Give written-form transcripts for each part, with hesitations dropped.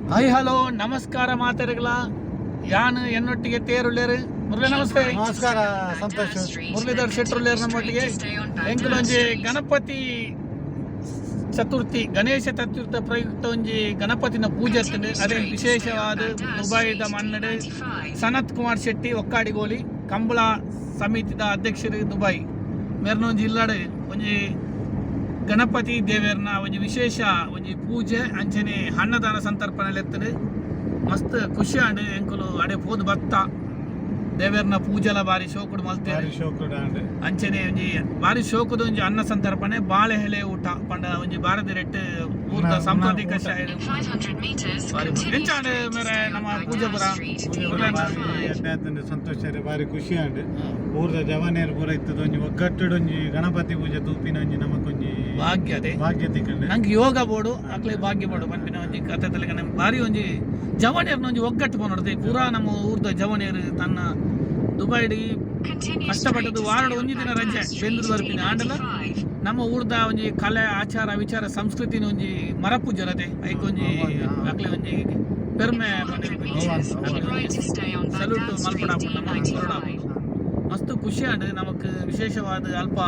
Hi, hello, ನಮಸ್ಕಾರ ಮಾತೆರೆಗ್ಲ. ಯಾನ್ ಎನ್ನೊಟ್ಟಿಗೆ ತೇರುಳ್ಳೇರು ಮುರಳಿ, ನಮಸ್ತೆ. ನಮಸ್ಕಾರ ಸಂತೋಷ್. ಮುರಳೀಧರ್ ಶೆಟ್ಟರುಳ್ಳೇರು ನಮ್ಮೊಟ್ಟಿಗೆ. ಎಂಕುಲೊಂಜಿ ಗಣಪತಿ ಚತುರ್ಥಿ, ಗಣೇಶ ಚತುರ್ಥಿ ಪ್ರಯುಕ್ತ ಒಂಜಿ ಗಣಪತಿನ ಪೂಜೆ ಇರ್ತದೆ. ಅದೇ ವಿಶೇಷವಾದ ದುಬೈದ ಮನ್ನಡು ಸನತ್ ಕುಮಾರ್ ಶೆಟ್ಟಿ ಒಕ್ಕಾಡಿಗೋಲಿ, ಕಂಬಳ ಸಮಿತಿದ ಅಧ್ಯಕ್ಷರು ದುಬೈ ಮೇರ್ನ ಒಂಜಿ ಇಲ್ಲಡೆ ಒಂಜಿ ಗಣಪತಿ ದೇವೆರ್ನ ಒಂಜಿ ವಿಶೇಷ ಒಂಜಿ ಪೂಜೆ ಅಂಚನೆ ಅನ್ನದಾನ ಸಂತರ್ಪಣೆ ಎತ್ತದು. ಮಸ್ತ್ ಖುಷಿ ಆಂಡ್. ಎಂಕುಲು ಅಡೆ ಪೋದು ಬತ್ತ. ದೇವೆರ್ನ ಪೂಜೆಲ ಬಾರಿ ಶೋಕುಡು ಮಲ್ತೇವೆ. ಬಾರಿ ಶೋಕುಡು ಆಂಡ್. ಅಂಚನೆ ಒಂಜಿ ಬಾರಿ ಶೋಕುದ ಒಂಜಿ ಅನ್ನ ಸಂತರ್ಪಣೆ, ಬಾಳೆ ಎಲೆ ಊಟ ಪಂಡ ಒಂಜಿ ಭಾರತ ರೆಟ್ ಊರ್ದ ಸಾಂಸ್ಕೃತಿಕ ಶೈಲಿ. ಬಾರಿ ಎಂಚ ಆಂಡ್ ಮೇರೆ ನಮ್ಮ ಪೂಜೆ ಪುರ? ಪೂಜೆ ಪೂರ ಬಾರಿ ಎಡ್ಡೆ ಆತುಂಡು ಸಂತೋಷ್, ಬಾರಿ ಖುಷಿ ಆಂಡ್. ಊರ್ದ ಜವಾನಿಯರು ಪೂರ ಇತ್ತದ. ಒಂಜಿ ಒಗ್ಗಟ್ಟುಡು ಒಂಜಿ ಗಣಪತಿ ಪೂಜೆ ತೂಪಿನ ಒಂಜಿ ನಮಕೊಂಜಿ ಭಾಗ್ಯ ಅದೇ. ಭಾಗ್ಯ ತಿಕ್ಕಂಡು. ನಂಗೆ ಯೋಗ ಬೋಡು, ಅಕ್ಲೆ ಭಾಗ್ಯ ಬೋಡು ಪನ್ಪಿನ ಒಂಜಿ ಕತೆ ತಲೆಗೆ. ಬಾರಿ ಒಂಜಿ ಜವನಿಯರ್ನ ಒಂಜಿ ಒಗ್ಗಟ್ಟು ಪನೊಡ್ದು. ಪೂರಾ ನಮ್ಮ ಊರ್ದ ಜವನಿಯರು ತನ್ನ ದುಬೈಡ್ ಕಷ್ಟಪಟ್ಟದ್ದು. ವಾರಡ್ ಒಂಜಿ ದಿನ ರಜೆ ಬೆಂದೂರು ಬರ್ಪಿನ ಆಂಡಲ ನಮ್ಮ ಊರ್ದ ಒಂಜಿ ಕಲೆ, ಆಚಾರ ವಿಚಾರ, ಸಂಸ್ಕೃತಿನ ಒಂಜಿ ಮರಪು ಜರದೆ. ಐಕ್ ಒಂಜಿ ಅಕ್ಲೆ ಒಂಜಿ ಪೆರ್ಮೆ, ಸಲ್ಯೂಟ್ ಮಲ್ಪಡಾಪುಂಡು ನಮ್ಮ ಕೊರಡಾಪುಂಡು. ಮಸ್ತ್ ಖುಷಿ ಆಂಡ್ ನಮಕ್. ವಿಶೇಷವಾದ ಅಲ್ಪ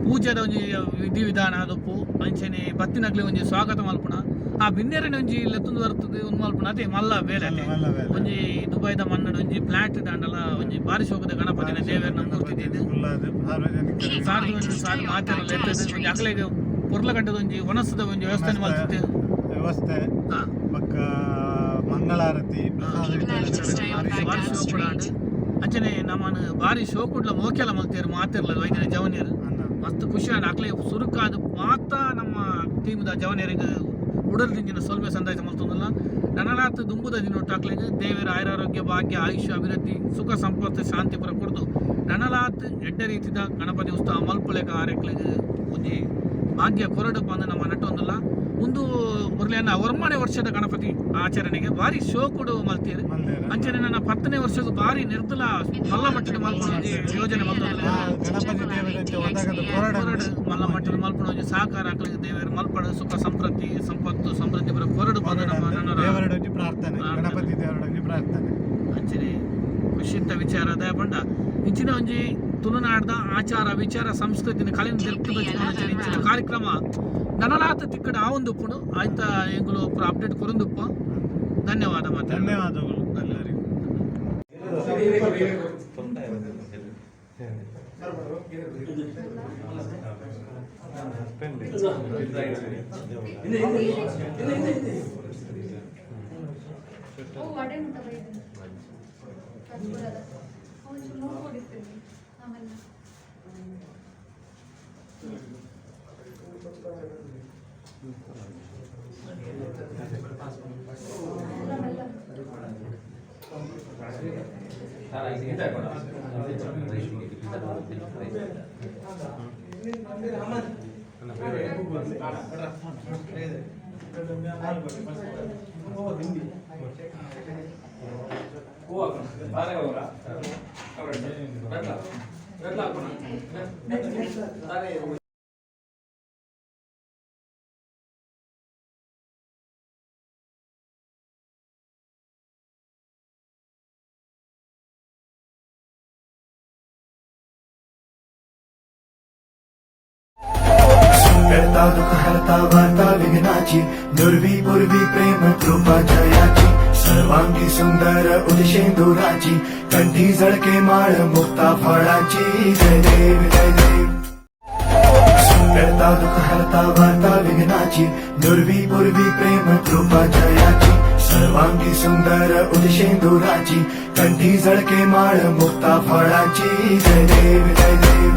ಪೂಜೆದ ಒಂಜಿ ವಿಧಿ ವಿಧಾನ ಅದಪ್ಪು. ಅಂಚನೆ ಬತ್ತಿನಗ್ಲೆ ಒಂಜಿ ಸ್ವಾಗತ ಮಲ್ಪುಣ, ಆ ಬಿನ್ನೆರನೆ ಒಂಜಿ ಲೆತ್ತೊಂದು ಬರ್ತದೆ, ಒಂದು ಮಲ್ಪುಣ, ಅದೇ ಮಲ್ಲ ಬೇಲೆ ಅದೇ. ಮಲ್ಲ ಬೇಲೆ. ಒಂಜಿ ದುಬೈದ ಮನ್ನಡ್ ಒಂಜಿ ಫ್ಲಾಟ್ ದಾಂಡಲ ಒಂಜಿ ಬಾರಿ ಶೋಕದ ಗಣಪತಿನ ದೇವೆರ್ನ ಮೂರ್ತಿ ಇದ್ದು ಕುಲ್ಲಾದ್ ಸಾರ್ವಜನಿಕರಿಗೆ ಸಾರ್ದು ಒಂಜಿ ಸಾರು ಮಾತೆಲ್ಲ ಎತ್ತದು. ಒಂಜಿ ಅಕ್ಲೆಗ್ ಪೊರ್ಲಗಂಟದ ಒಂಜಿ ಒಣಸದ ಒಂಜಿ ವ್ಯವಸ್ಥೆ ಮಲ್ತಿತ್ತು. ವ್ಯವಸ್ಥೆ ಬೊಕ್ಕ ಮಂಗಳಾರತಿ, ಪ್ರಸಾದ ವಿತರಣೆ ಬಾರಿ ಬಾರಿ ಶೋಕುಡ ಆಂಡ್. ಅಂಚನೆ ನಮ್ಮನ್ ಬಾರಿ ಶೋಕುಡ್ಲ ಮೋಕೆಲ ಮಲ್ತೇರು ಮಾತೆರ್ಲ ವೈದ್ಯನ ಜವನಿಯರು. ಅನ್ನ. ಮಸ್ತ್ ಖುಷಿ ಆಂಡ್. ಅಕ್ಲೆ ಸುರುಕಾದ್ ಮಾತ ನಮ್ಮ ಟೀಮ್ದ ಜವನಿಯರಿಗೆ ಉಡಲ್ ದಿಂಜಿನ ಸೊಲ್ಮೆ ಸಂದಾಯ ಮಲ್ತೊಂದುಲ್ಲ. ನನಲಾತ್ ದುಂಬುದ ದಿನೊಟ್ಟು ಅಕ್ಲೆಗ್ ದೇವರ ಆಯುರಾರೋಗ್ಯ, ಭಾಗ್ಯ, ಆಯುಷ್ಯ, ಅಭಿವೃದ್ಧಿ, ಸುಖ, ಸಂಪತ್ತು, ಶಾಂತಿ ಪೂರ ಕೊರ್ದು ನನಲಾತ್ ಎಡ್ಡೆ ರೀತಿದ ಗಣಪತಿ ಉತ್ಸವ ಮಲ್ಪುಲೆಕ ಆರೆಕ್ಲೆಗ್ ಒಂಜಿ ಭಾಗ್ಯ ಕೊರಡು ಪಂದ್ ನಮ್ಮ ನಟ್ಟೊಂದುಲ್ಲ. ಒಂದು ಮುರಳಿಯನ್ನ ಒರ್ಮನೆ ವರ್ಷದ ಗಣಪತಿ ಆಚರಣೆಗೆ ಭಾರಿ ಶೋಕುಡು ಮಲ್ತೀರು. ಮಲ್ದೇರ. ಅಂಚನೆ ನನ್ನ 10ನೇ ವರ್ಷದ ಭಾರಿ ನಿರ್ದಲ ಮಲ್ಲ ಮಟ್ಟದ ಮಲ್ಪುನ ಒಂಜಿ ಯೋಜನೆ ಮಲ್ತೊಂದುಲ್ಲ. ಆ ಗಣಪತಿ ದೇವರಂತೆ ಒದಗದ ಕೊರಡು. ಕೊರಡು, ಮಲ್ಲ ಮಟ್ಟದ ಮಲ್ಪುನ ಒಂಜಿ ಸಹಕಾರ ಅಕ್ಲೆಗ್ ದೇವೆರ್ ಮಲ್ಪಡು. ಸುಖ ಸಂಪ್ರತಿ, ಸಂಪತ್ತು, ಸಮೃದ್ಧಿ ಪೂರ ಕೊರಡು ಪಂದ್ ನಮ್ಮ ನನ್ನ ದೇವರಡೊಂಜಿ ಪ್ರಾರ್ಥನೆ. ಪ್ರಾರ್ಥನೆ. ಗಣಪತಿ ದೇವರಡೊಂಜಿ ಪ್ರಾರ್ಥನೆ. ಅಂಚನೆ ಖುಷಿತ್ತ ವಿಚಾರ ಅದ ಪಂಡ ಇಂಚಿನ ಒಂಜಿ ತುಳುನಾಡ್ದ ಆಚಾರ ವಿಚಾರ ಸಂಸ್ಕೃತಿನ ಕಲೆನ ದೆರ್ಪುದ ಇಂಚಿನ ಕಾರ್ಯಕ್ರಮ ನನಲಾತ ತಿಕ್ಕಡ ಆವೊಂದುಪ್ಪುಂಡು. ಆಯ್ತಾ, ಎಂಕುಲು ಅಪ್ಡೇಟ್ ಕೊರೊಂದುಪ್ಪ. ಧನ್ಯವಾದ ಮಾತಾಡ. ಧನ್ಯವಾದಗಳು ಎಲ್ಲರಿಗೂ. ಓ ವಡೆ ಉಂಟ ಬೈದು ಕರ್ಪೂರದ ಒಂಚೂರು ನೋವು ಕೊಡಿಸ್ತೀನಿ ಆಮೇಲೆ. ಮೆಲ್ಲ ಮೆಲ್ಲ. करता दुःख हरता वार्ता विघ्नाची, नुरवी पुरवी प्रेम कृपा जयाची. सर्वांगी सुंदर उदशेंदुराची, कंठी झळके माळ मुक्ता फळाची. जय देव जय देव. करता दुःख हरता वार्ता विघ्नाची, नुरवी पुरवी प्रेम कृपा जयाची. सर्वांगी सुंदर उदशेंदुराची, कंठी झळके माळ मुक्ता फळाची. जय देव जय देव.